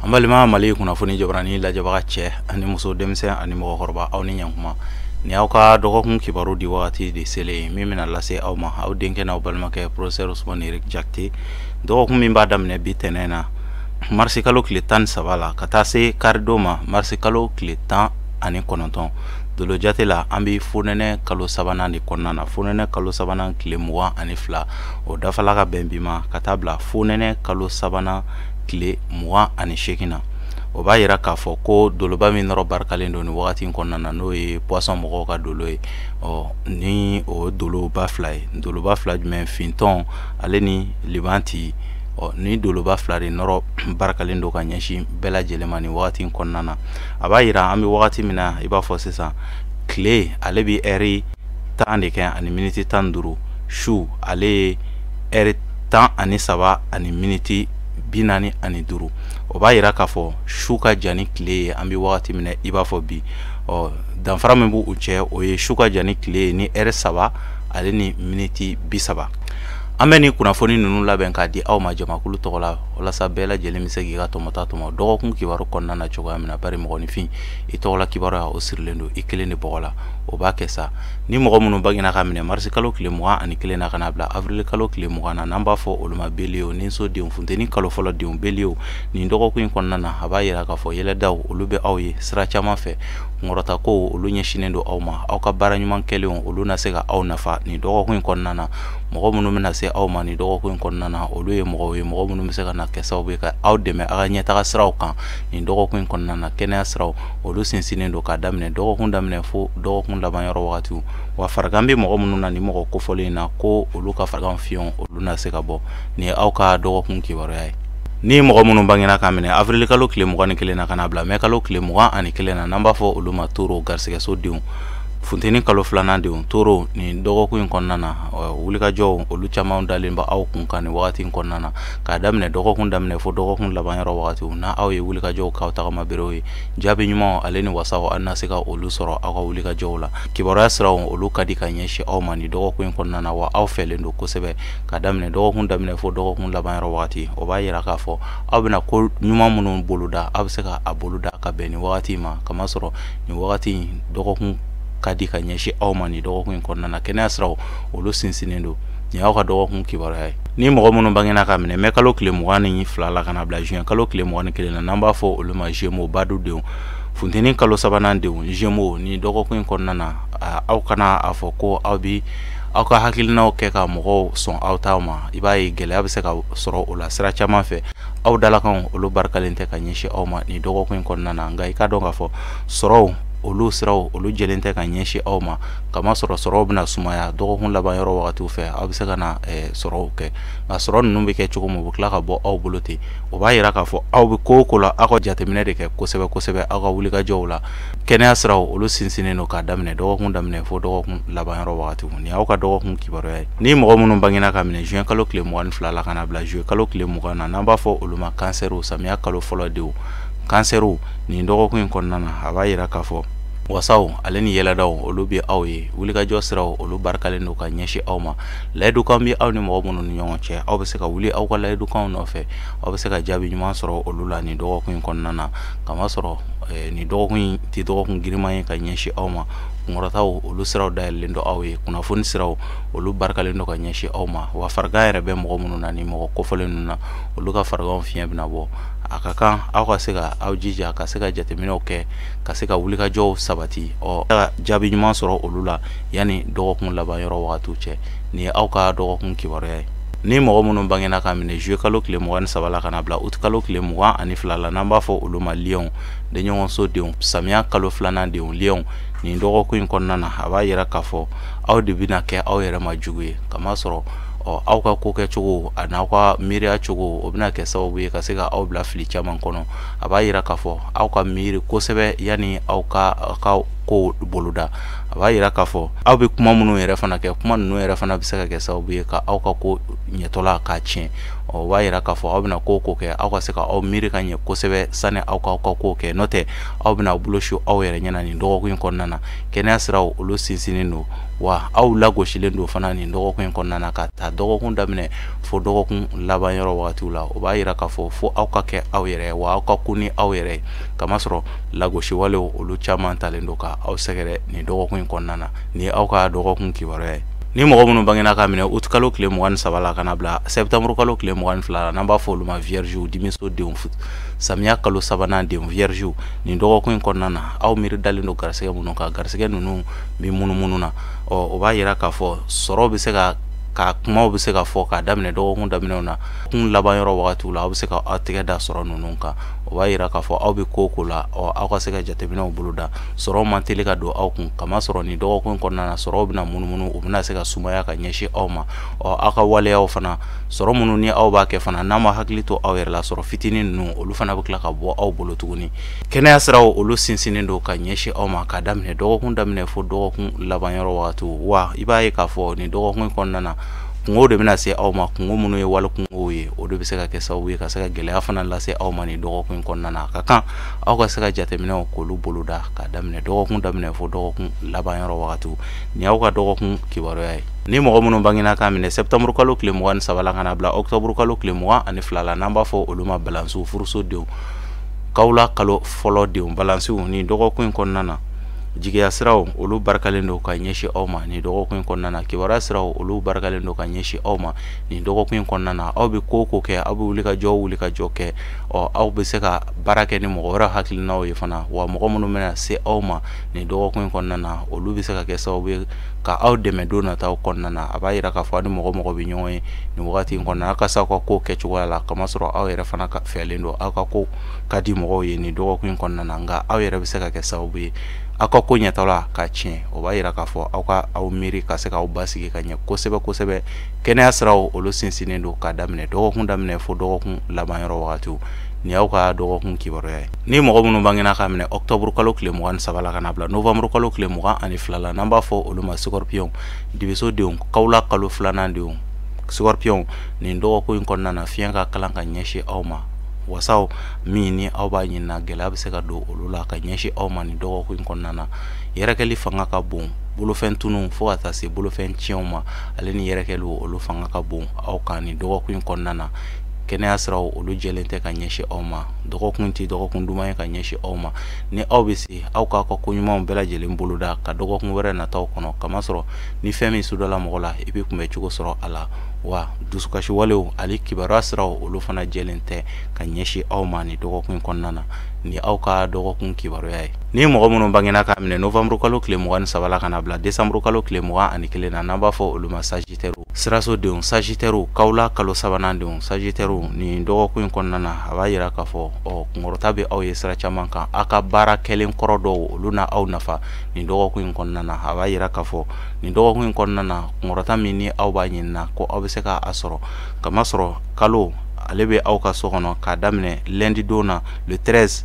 An balima Mali kunnafoni jabarani lajɛbaga cɛ ani muso, denmisɛn ani mɔgɔkɔrɔba, aw ni ɲankuma. Ni aw ka dɔgɔkun kibaru di wagati de selen min bɛna lase aw ma, aw denkɛ n'aw balimakɛ professeur Ousmane Eric Diakité. Dɔgɔkun min b'a daminɛ bi tɛnɛn na, marisi kalo tile 13 la, ka taa se karidon ma, marisi kalo tile 19, dolo jate la, an bɛ fonɛnɛ kalo sabanan de kɔnɔna na. Fonɛnɛ kalo sabanan tile 22, o dafala ka bɛn bi ma, ka taa bila fonɛnɛ kalo sabanan tile 28 na. O b'a yira k'a fɔ ko doloba min nɔrɔ barikalen don nin wagati in kɔnɔna na, n'o ye poisson mɔgɔw ka dolo ye, ɔ ni o doloba fila ye. Doloba fila jumɛn? Fintɔn ale ni libanti. Ɔ ni doloba fila de nɔrɔ barikalen don ka ɲɛsin bɛɛ lajɛlen ma nin wagati in kɔnɔna na. A b'a yira an bɛ wagati min na, i b'a fɔ sisan, tile ale bɛ ɛri 10 de kɛ ani miniti 15, su ale ye ɛri 13 ani miniti 45. O b'a yira k'a fɔ su ka jan ni tile ye an bɛ wagati min na i b'a fɔ bi. Ɔ danfara min b'u cɛ, o ye su ka jan ni tile ye ni ɛri 3 ale ni miniti 30. An bɛ nin kunnafoni ninnu labɛn k'a di aw ma jamakulu tɔgɔ la, walasa bɛɛ lajɛlen bɛ se k'i ka tɔmɔta tɔmɔ dɔgɔkun kibaru kɔnɔna na cogoya min na. Bari mɔgɔninfin, i tɔgɔla kibaruya o sirilen don i kelen de bɔgɔ la. O b'a kɛ sa ni mɔgɔ minnu bangena ka minɛ marisi kalo tile 21 na ka na bila avril kalo tile 20 na, n'an b'a fɔ olu ma bélier, ni so denw, funteni kalo fɔlɔ denw, bélier, nin dɔgɔkun in kɔnɔna na, a b'a yira k'a fɔ yɛlɛdaw olu bɛ aw ye sira caman fɛ. Kunkɔrɔta ko olu ɲɛsinnen don aw ma. Aw ka baara ɲuman kɛlenw olu na se ka aw nafa nin dɔgɔkun in kɔnɔna na. Mɔgɔ minnu bɛna se aw ma nin dɔgɔkun in kɔnɔna na, olu ye mɔgɔw ye, mɔgɔ minnu bɛ se ka na kɛ sababu ye ka aw dɛmɛ aw ka ɲɛtaga siraw kan nin dɔgɔkun in kɔnɔna na. Kɛnɛya siraw olu sinsinnen don k'a daminɛ dɔgɔkun daminɛ fo dɔgɔkun laban yɔrɔ wagatiw. Wa farigan bɛ mɔgɔ minnu na nin mɔgɔ kofɔlen in na, ko olu ka farigan fiɲɛ olu na se ka bɔ. Nin ye aw ka dɔgɔkun kibaruya ye. Ni mɔgɔ minnu bangena ka minɛ avril kalo tile 21 na ka na bila mɛ kalo tile 21 na, n'an b'a fɔ olu ma taureau, garisɛgɛso denw, funteni kalo filanan denw, taureau, nin dɔgɔkun in kɔnɔna na, wulikajɔw olu caman dalen bɛ aw kun kan nin wagati in kɔnɔna na. K'a daminɛ dɔgɔkun daminɛ fo dɔgɔkun laban yɔrɔ wagatiw, n'a aw ye wulikajɔw k'aw tagama berew ye, jaabi ɲumanw ale ni wasaw, an na se ka olu sɔrɔ aw ka wulikajɔw la. Kibaruya siraw olu ka di ka ɲɛsin aw ma nin dɔgɔkun in kɔnɔna na, wa aw fɛlen don kosɛbɛ k'a daminɛ dɔgɔkun daminɛ fo dɔgɔkun laban yɔrɔ wagati. O b'a yira k'a fɔ aw bɛna ko ɲuman minnu boloda, aw bɛ se ka a boloda ka bɛn nin wagati ma, kamasɔrɔ nin wagati in dɔgɔkun ka di ka ɲɛsin aw ma nin dɔgɔkun in kɔnɔna na. Kɛnɛya siraw olu sinsinnen don. Nin y'aw ka dɔgɔkun kibaruya ye. Ni mɔgɔ minnu bangena ka minɛ mɛ kalo tile 22 la ka na bila juin kalo tile 21 na, n'an b'a fɔ olu ma Gémeaux, badu denw, funteni kalo sabanan denw, Gémeaux, ni dɔgɔkun in kɔnɔna na, aw kana a fɔ ko aw bi aw ka hakilinaw kɛ ka mɔgɔw sɔn aw taw ma. I b'a ye gɛlɛya bɛ se ka sɔrɔ o la sira caman fɛ. Aw dalakanw olu barikalen tɛ ka ɲɛsin aw ma nin dɔgɔkun in kɔnɔna na. Nka i k'a dɔn k'a fɔ sɔrɔw olu siraw olu jɛlen tɛ ka ɲɛsin aw ma, kamasɔrɔ sɔrɔw bɛna sumaya dɔgɔkun laban yɔrɔ wagatiw fɛ. Aw bɛ se ka na sɔrɔw kɛ, nka sɔrɔ ninnu bɛ kɛ cogo min, u bɛ tila ka bɔ aw bolo ten. O b'a yira k'a fɔ aw bɛ ko o ko la, aw ka jateminɛ de kɛ kosɛbɛ kosɛbɛ aw ka wulikajɔw la. Kɛnɛya siraw olu sinsinnen don k'a daminɛ dɔgɔkun daminɛ fo dɔgɔkun laban yɔrɔ wagatiw. Nin y'aw ka dɔgɔkun kibaruya ye. Ni mɔgɔ minnu bangena ka minɛ juin kalo tile 22 la ka na bila juillet kalo tile 20 na, n'an b'a fɔ olu ma kansɛriw, samiya kalo fɔlɔ denw, kansɛriw, nin dɔgɔkun in kɔnɔna na, a b'a yira k'a fɔ wasaw ale ni yɛlɛdaw olu bɛ aw ye. Wulikajɔ siraw olu barikalen don ka ɲɛsin aw ma. Layidukanw bɛ aw ni mɔgɔ minnu ni ɲɔgɔn cɛ, aw bɛ se ka wuli aw ka layidukanw nɔfɛ, aw bɛ se ka jaabi ɲuman sɔrɔ olu la nin dɔgɔkun in kɔnɔna na, kamasɔrɔ nin dɔgɔkun in tɛ dɔgɔkun girinman ye ka ɲɛsin aw ma. Kunkɔrɔtaw olu siraw dayɛlɛlen don aw ye, kunnafoni siraw olu barikalen don ka ɲɛsin aw ma. Wa farigan yɛrɛ bɛ mɔgɔ minnu na, ni mɔgɔ kofɔlen ninnu na, olu ka fariganw fiɲɛ bɛna bɔ. A ka kan aw ka se ka aw jija ka se ka jateminɛw kɛ, ka se ka wulikajɔw sabati, ɔ ka jaabi ɲuman sɔrɔ olu la yanni dɔgɔkun laban yɔrɔ wagatiw cɛ. Nin ye aw ka dɔgɔkun kibaruya ye. Ni mɔgɔ minnu bangena ka minɛ juillet kalo tile 23 la ka na bila août kalo tile 22 la, n'an b'a fɔ olu ma lion, denɲɔgɔnso denw, samiya kalo filanan denw, lion, nin dɔgɔkun in kɔnɔna na, a b'a yira k'a fɔ aw de bɛna kɛ aw yɛrɛ ma jugu ye, kamasɔrɔ ɔ aw ka ko kɛcogo a n'aw ka miiriya cogo, o bɛna kɛ sababu ye ka se ka aw bila fili caman kɔnɔ. A b'a yira k'a fɔ aw ka miiri kosɛbɛ yanni aw ka aw ka ko boloda. A b'a yira k'a fɔ aw bɛ kuma minnu yɛrɛ fana kɛ, kuma ninnu yɛrɛ fana bɛ se ka kɛ sababu ye ka aw ka ko ɲɛtɔla k'a tiɲɛ. O b'a yira k'a fɔ aw bɛna ko o ko kɛ, aw ka se ka aw miiri ka ɲɛ kosɛbɛ sani aw k'aw ka ko kɛ, n'o tɛ aw bɛna aw bolo su aw yɛrɛ ɲɛna nin dɔgɔkun in kɔnɔna na. Kɛnɛya siraw olu sinsinnen don. Wa aw lagosilen don fana nin dɔgɔkun in kɔnɔna na, ka taa dɔgɔkun daminɛ fo dɔgɔkun laban yɔrɔ wagatiw la. O b'a yira k'a fɔ fo aw ka kɛ aw yɛrɛ, wa aw ka kun ni aw yɛrɛ, kamasɔrɔ lagosiwalew olu caman talen don ka aw sɛgɛrɛ nin dɔgɔkun in kɔnɔna na. Ni aw ka dɔgɔkun kibaruya ye. Ni mɔgɔ minnu bangena ka minɛ août kalo tile 23 la ka na bila septembre kalo tile 22 la, n'an b'a fɔ olu ma vierge, dimiso denw, samiya kalo sabanan denw vierge, nin dɔgɔkun in kɔnɔna na aw miiri dalen don garisɛgɛ minnu kan, garisɛgɛ ninnu bɛ munumunu na. O b'a yira k'a fɔ sɔrɔ bɛ se ka kumaw bɛ se ka fɔ k'a daminɛ dɔgɔkun daminɛw na, kun laban yɔrɔ wagatiw la, aw bɛ se ka aw tɛgɛ da sɔrɔ ninnu kan. O b'a yira k'a fɔ aw bɛ ko ko la, aw ka se ka jateminɛw boloda. Sɔrɔ man teli ka don aw kun, kamasɔrɔ nin dɔgɔkun kɔnɔna na sɔrɔw bɛna munumunu, u bɛna se ka sumaya ka ɲɛsin aw ma. Aw ka waleyaw fana, sɔrɔ minnu ni aw b'a kɛ fana, n'a ma hakili to aw yɛrɛ la, sɔrɔ fitinin ninnu olu fana bɛ tila ka bɔ aw bolo tuguni. Kɛnɛya siraw olu sinsinnen don ka ɲɛsin aw ma k'a daminɛ dɔgɔkun daminɛ fo dɔgɔkun laban yɔrɔ wagatiw. Wa i b'a ye k'a fɔ nin dɔgɔkun kɔnɔna na kungo de bɛna se aw ma, kungo minnu ye wali kungow ye, o de bɛ se ka kɛ sababu ye ka se ka gɛlɛya fana lase aw ma nin dɔgɔkun in kɔnɔna na. A ka kan aw ka se ka jateminɛw k'olu boloda k'a daminɛ dɔgɔkun daminɛ fo dɔgɔkun laban yɔrɔ wagatiw. Nin y'aw ka dɔgɔkun kibaruya ye. Ni mɔgɔ minnu bangena k'a minɛ septembre kalo tile 23 la ka na bila octobre kalo tile 22 la, n'an b'a fɔ olu ma balansiw, furuso denw, kawula kalo fɔlɔ denw, balansiw, nin dɔgɔkun in kɔnɔna na jigiya siraw olu barikalen don ka ɲɛsin aw ma nin dɔgɔkun in kɔnɔna na. Kibaruya siraw olu barikalen don ka ɲɛsin aw ma nin dɔgɔkun in kɔnɔna na. Aw bɛ ko ko kɛ, aw bɛ wuli ka jɔ kɛ, aw bɛ se ka baara kɛ ni mɔgɔ wɛrɛ hakilinaw ye fana. Wa mɔgɔ minnu bɛna se aw ma nin dɔgɔkun in kɔnɔna na, olu bɛ se ka kɛ sababu ye ka aw dɛmɛ don nataw kɔnɔna na. A b'a yira k'a fɔ aw ni mɔgɔ mɔgɔ bɛ ɲɔgɔn ye nin wagati in kɔnɔna na, aw ka se aw ka ko kɛcogoya la, kamasɔrɔ aw yɛrɛ fana ka fɛlen don, aw ka ko ka di mɔgɔw ye nin dɔgɔkun in kɔnɔna na. Nka aw yɛrɛ bɛ se ka kɛ sababu ye aw ka ko ɲɛtɔ la ka tiɲɛ. O b'a yira k'a fɔ aw ka aw miiri ka se k'aw basigi ka ɲɛ kosɛbɛ kosɛbɛ. Kɛnɛya siraw olu sinsinnen don k'a daminɛ dɔgɔkun daminɛ fo dɔgɔkun laban yɔrɔ wagatiw. Nin y'aw ka dɔgɔkun kibaruya ye. Ni mɔgɔ minnu bangena k'a minɛ octobre kalo tile 23 la ka na bila novembre kalo tile 22 la, n'an b'a fɔ olu ma scorpion, dibiso denw, kawula kalo filanan denw, scorpion, nin dɔgɔkun in kɔnɔna na fiɲɛ ka kalan ka ɲɛsin aw ma. Wasaw min ni aw b'a ɲinina, gɛlɛya bɛ se ka don olu la ka ɲɛsin aw ma nin dɔgɔkun in kɔnɔna na. Yɛrɛkɛli fanga ka bon, bolofɛn tunu fo ka taa se bolofɛn tiɲɛw ma, ale ni yɛrɛkɛliw olu fanga ka bon aw kan nin dɔgɔkun in kɔnɔna na. Kɛnɛya siraw olu jɛlen tɛ ka ɲɛsin aw ma. Dɔgɔkun tɛ dɔgɔkun duman ye ka ɲɛsin aw ma. Ni aw bɛ se, aw k'aw ka ko ɲumanw bɛɛ lajɛlen boloda ka dɔgɔkun wɛrɛ nataw kɔnɔ, kamasɔrɔ ni fɛn min sudala mɔgɔ la, i bɛ kunbɛ cogo sɔrɔ a la. Wa dusukasi walew ani kibaruya siraw olu fana jɛlen tɛ ka ɲɛsin aw ma nin dɔgɔkun in kɔnɔna na. Ni aw ka dɔgɔkun kibaruya ye. Ni mɔgɔ minnu bangena k'a minɛ novembre kalo tile 23 la ka na bila décembre kalo tile 21 na, n'an b'a fɔ olu ma sagittaire, siraso denw, sagittaire, kawula kalo sabanan denw, sagittaire, nin dɔgɔkun in kɔnɔna na a b'a yira k'a fɔ kunkɔrɔta bɛ aw ye sira caman kan. Aw ka baara kɛlen kɔrɔ dɔw olu na aw nafa nin dɔgɔkun in kɔnɔna na. A b'a yira k'a fɔ nin dɔgɔkun in kɔnɔna na kunkɔrɔta min ni aw b'a ɲinina ko aw bɛ se k'a sɔrɔ, kamasɔrɔ kalo ale bɛ aw ka so kɔnɔ k'a daminɛ lundi don na le 13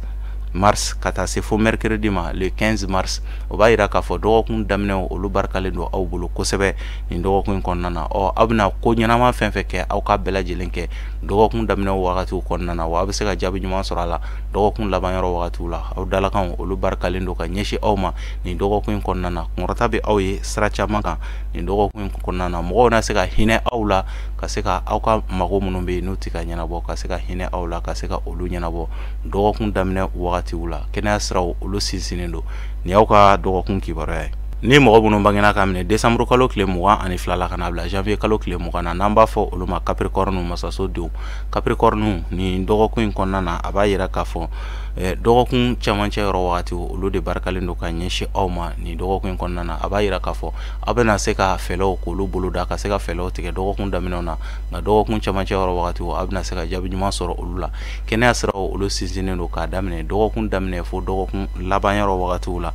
mars ka taa se fo mercredi ma le 15 mars. O b'a yira k'a fɔ dɔgɔkun daminɛw olu barikalen don aw bolo kosɛbɛ nin dɔgɔkun in kɔnɔna na. Aw bɛna ko ɲɛnama fɛn fɛn kɛ, aw k'a bɛɛ lajɛlen kɛ dɔgɔkun daminɛw wagatiw kɔnɔna na, wa aw bɛ se ka jaabi ɲuman sɔrɔ a la dɔgɔkun laban yɔrɔ wagatiw la. Aw dalakanw olu barikalen don ka ɲɛsin aw ma nin dɔgɔkun in kɔnɔna na. Kunkɔrɔta bɛ aw ye sira caman kan nin dɔgɔkun in kɔnɔna na. Mɔgɔw na se ka hinɛ aw la, ka se ka aw ka mago minnu bɛ yen n'u tɛ ka ɲɛnabɔ, ka se ka hinɛ aw la, ka se ka olu ɲɛnabɔ dɔgɔkun daminɛ wagatiw la. Kɛnɛya siraw olu sinsinnen don. Nin y'aw ka dɔgɔkun kibaruya ye. Ni mɔgɔ minnu bangena k'a minɛ décembre kalo tile 22 la ka na bila janvier kalo tile 20 na, n'an b'a fɔ olu ma capricorne, masaso denw, capricorne, nin dɔgɔkun in kɔnɔna na a b'a yira k'a fɔ dɔgɔkun cɛmancɛ yɔrɔ wagatiw olu de barikalen don ka ɲɛsin aw ma nin dɔgɔkun in kɔnɔna na. A b'a yira k'a fɔ aw bɛna se ka fɛlɛw k'olu boloda, ka se ka fɛlɛw tigɛ dɔgɔkun daminɛw na, nka dɔgɔkun cɛmancɛ yɔrɔ wagatiw aw bɛna se ka jaabi ɲuman sɔrɔ olu la. Kɛnɛya siraw olu sinsinnen don k'a daminɛ dɔgɔkun daminɛ fo dɔgɔkun laban yɔrɔ wagatiw la.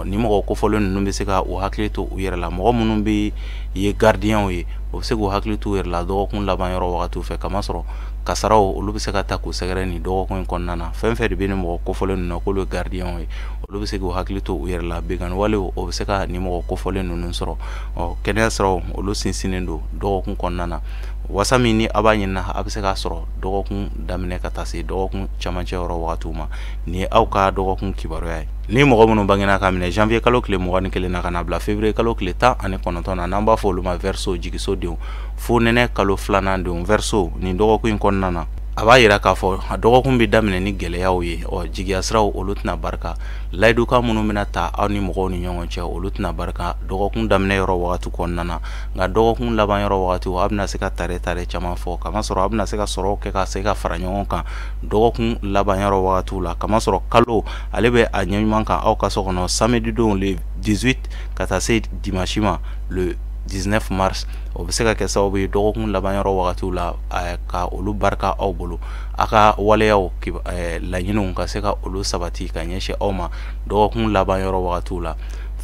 Ni mɔgɔ kofɔlen ninnu bɛ se ka u hakili to u yɛrɛ la, mɔgɔ minnu bɛ ye gardienw ye, o bɛ se k'u hakili to u yɛrɛ la dɔgɔkun laban yɔrɔ wagatiw fɛ, kamasɔrɔ kasaraw olu bɛ se ka ta k'u sɛgɛrɛ nin dɔgɔkun in kɔnɔna na. Fɛn fɛn de bɛ ni mɔgɔ kofɔlen ninnu na k'olu ye gardienw ye, olu bɛ se k'u hakili to u yɛrɛ la. Binkanni walew o bɛ se ka nin mɔgɔ kofɔlen ninnu sɔrɔ. Kɛnɛya siraw olu sinsinnen don dɔgɔkun kɔnɔna na. Wasa min ni a b'a ɲinina, a bɛ se k'a sɔrɔ dɔgɔkun daminɛ ka taa se dɔgɔkun camancɛ yɔrɔ wagatiw ma. Nin ye aw ka dɔgɔkun kibaruya ye. Ni mɔgɔ minnu bangena ka minɛ janvier kalo tile 21 na ka na bila février kalo tile 19 na, n'an b'a fɔ olu ma Verseau, jigiso denw, fo nɛnɛ kalo filanan denw, Verseau, nin dɔgɔkun in kɔnɔna na, a b'a yira k'a fɔ a dɔgɔkun bɛ daminɛ ni gɛlɛyaw ye. Jigiya siraw olu tɛna barika, layidukan minnu bɛna ta aw ni mɔgɔw ni ɲɔgɔn cɛ olu tɛna barika dɔgɔkun daminɛ yɔrɔ wagati kɔnɔna na. Nka dɔgɔkun laban yɔrɔ wagati, aw bɛna se ka tare tare caman fɔ, kamasɔrɔ aw bɛna se ka sɔrɔw kɛ ka se ka fara ɲɔgɔn kan dɔgɔkun laban yɔrɔ wagatiw la. Kamasɔrɔ kalo ale bɛ a ɲɛ ɲuman kan aw ka so kɔnɔ samedi don le 18 ka taa se dimanche ma le 19 mars. O bɛ se ka kɛ sababu ye dɔgɔkun laban yɔrɔ wagatiw la ka olu barika aw bolo, a ka waleyaw laɲiniw ka se ka olu sabati ka ɲɛsin aw ma dɔgɔkun laban yɔrɔ wagatiw la.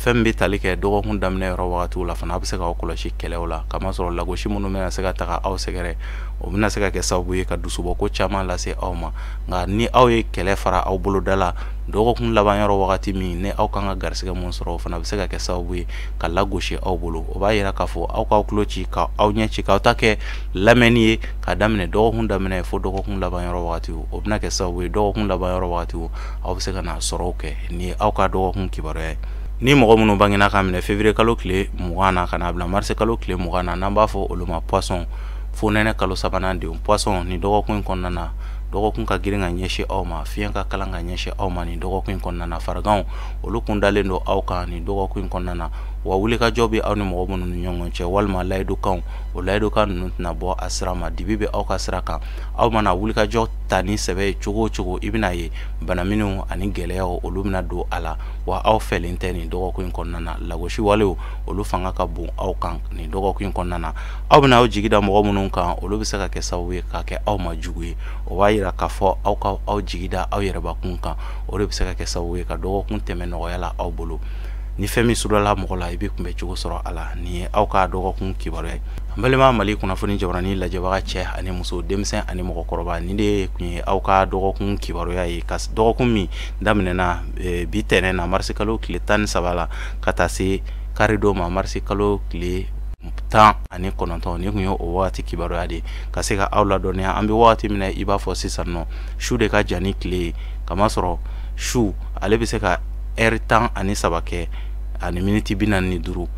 Fɛn min bɛ tali kɛ dɔgɔkun daminɛ yɔrɔ wagatiw la fana, a bɛ se k'aw kɔlɔsi kɛlɛw la, kamasɔrɔ lagosi minnu bɛna se ka taga aw sɛgɛrɛ, o bɛna se ka kɛ sababu ye ka dusubɔko caman lase aw ma. Nka ni aw ye kɛlɛ fara aw boloda la dɔgɔkun laban yɔrɔ wagati min ni aw kan ka garisɛgɛ mun sɔrɔ, o fana bɛ se ka kɛ sababu ye ka lagosi aw bolo. O b'a yira k'a fɔ aw k'aw tulo ci ka aw ɲɛ ci k'aw ta kɛ lamɛnni ye ka daminɛ dɔgɔkun daminɛ fo dɔgɔkun laban yɔrɔ wagati. O bɛna kɛ sababu ye dɔgɔkun laban yɔrɔ wagati aw bɛ se ka na sɔrɔw kɛ. Nin ye aw ka dɔgɔkun kibaruya ye. Ni mɔgɔ minnu bangena ka minɛ février kalo tile 20 na ka na bila mars kalo tile 20 na, n'an b'a fɔ olu ma poisson, fo nɛnɛ kalo sabanan denw, poisson, nin dɔgɔkun in kɔnɔna na, dɔgɔkun ka girin ka ɲɛsin aw ma, fiɲɛ ka kalan ka ɲɛsin aw ma nin dɔgɔkun in kɔnɔna na. Fariganw olu kun dalen don aw kan nin dɔgɔkun in kɔnɔna na. Wa wulikajɔ bɛ aw ni mɔgɔ minnu ni ɲɔgɔn cɛ, walima layidukanw, o layidukan ninnu tɛna bɔ a sira ma. Dibi bɛ aw ka sira kan. Aw mana wulikajɔ ta ni sɛbɛ ye cogo o cogo, i bɛna ye banaminw ani gɛlɛyaw olu bɛna don a la. Wa aw fɛlen tɛ nin dɔgɔkun in kɔnɔna na. Lagosi walew olu fanga ka bon aw kan nin dɔgɔkun in kɔnɔna na. Aw bɛna aw jigi da mɔgɔ minnu kan, olu bɛ se ka kɛ sababu ye ka kɛ aw ma jugu ye. O b'a yira k'a fɔ aw ka aw jigi da aw yɛrɛbakun kan, o de bɛ se ka kɛ sababu ye ka dɔgɔkun tɛmɛ nɔgɔya la aw bolo. Ni fɛn min surala mɔgɔ la, i bɛ kunbɛ cogo sɔrɔ a la. Nin ye aw ka dɔgɔkun kibaruya ye. An balima Mali kunnafoni jabarani lajɛbaga cɛ ani muso, denmisɛn ani mɔgɔkɔrɔba, nin de tun ye aw ka dɔgɔkun kibaruya ye. Ka dɔgɔkun min daminɛna bi tɛnɛn na marisi kalo tile 13 la ka taa se karidon ma marisi kalo tile 19, nin tun ye o wagati kibaruya de ye ka se ka aw ladɔnniya. An bɛ wagati min na i b'a fɔ sisan nɔ, su de ka jan ni tile ye, kamasɔrɔ su ale bɛ se ka ɛri 13 kɛ ani miniti 45,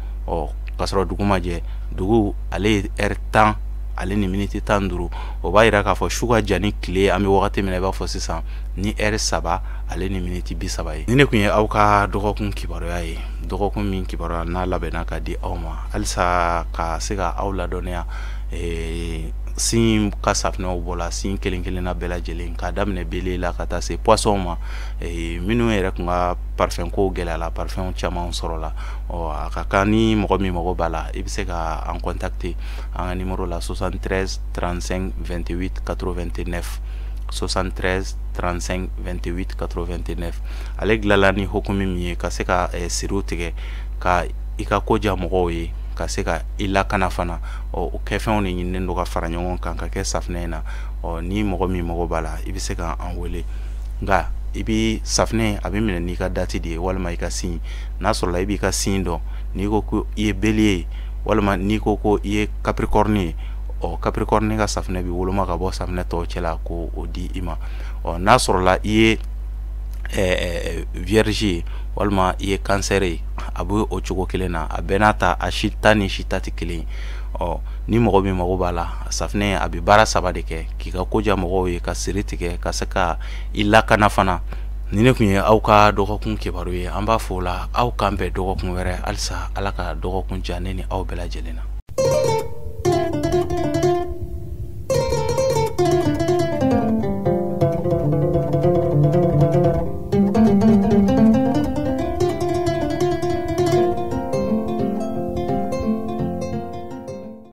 k'a sɔrɔ dugu ma jɛ. Dugu ale ye ɛri 10 ale ni miniti 15. O b'a yira k'a fɔ su ka jan ni tile ye. An bɛ wagati min na i b'a fɔ sisan ni ɛri 3 ale ni miniti 30 ye. Nin de tun ye aw ka dɔgɔkun kibaruya ye, dɔgɔkun min kibaruya n'a labɛnna ka di aw ma halisa ka se ka aw ladɔnniya. Sin ka safunɛw bɔla sin kelen kelenna bɛɛ lajɛlen, k'a daminɛ bélier la ka taa se poisson ma. Minnu yɛrɛ tun ka parfum ko gɛlɛyala, parfum caman sɔrɔla. A ka kan ni mɔgɔ min mago b'a la, i bɛ se ka an contacter an ka numéro la 73 35 28 89, 73 35 28 89. Ale dilanla ni hukumu min ye ka se ka siriw tigɛ ka i ka ko diya mɔgɔw ye, ka se ka i lakana fana. O kɛfɛnw de ɲininen don ka fara ɲɔgɔn kan ka kɛ safunɛ in na. Ni mɔgɔ min mago b'a la, i bɛ se ka an wele. Nka i bi safunɛ a bɛ minɛ n'i ka date de ye walima i ka signe. N'a sɔrɔla i b'i ka signe dɔn, n'i ko ko i ye bélier ye walima n'i ko ko i ye capricorne ye, capricorne ka safunɛ bɛ woloma ka bɔ safunɛ tɔw cɛ la k'o di i ma. N'a sɔrɔla i ye vierge ye walima i ye cancer ye, a bɛ o cogo kelen na. A bɛɛ n'a ta, a si ta ni si ta tɛ kelen ye. Ni mɔgɔ min mago b'a la, safunɛ a bɛ baara 3 de kɛ: k'i ka ko diya mɔgɔw ye, ka siri tigɛ, ka se ka i lakana fana. Nin de tun ye aw ka dɔgɔkun kibaru ye. An b'a fɔ o la aw k'an bɛn dɔgɔkun wɛrɛ. Halisa Ala ka dɔgɔkun diya ne ni aw bɛɛ lajɛlen na.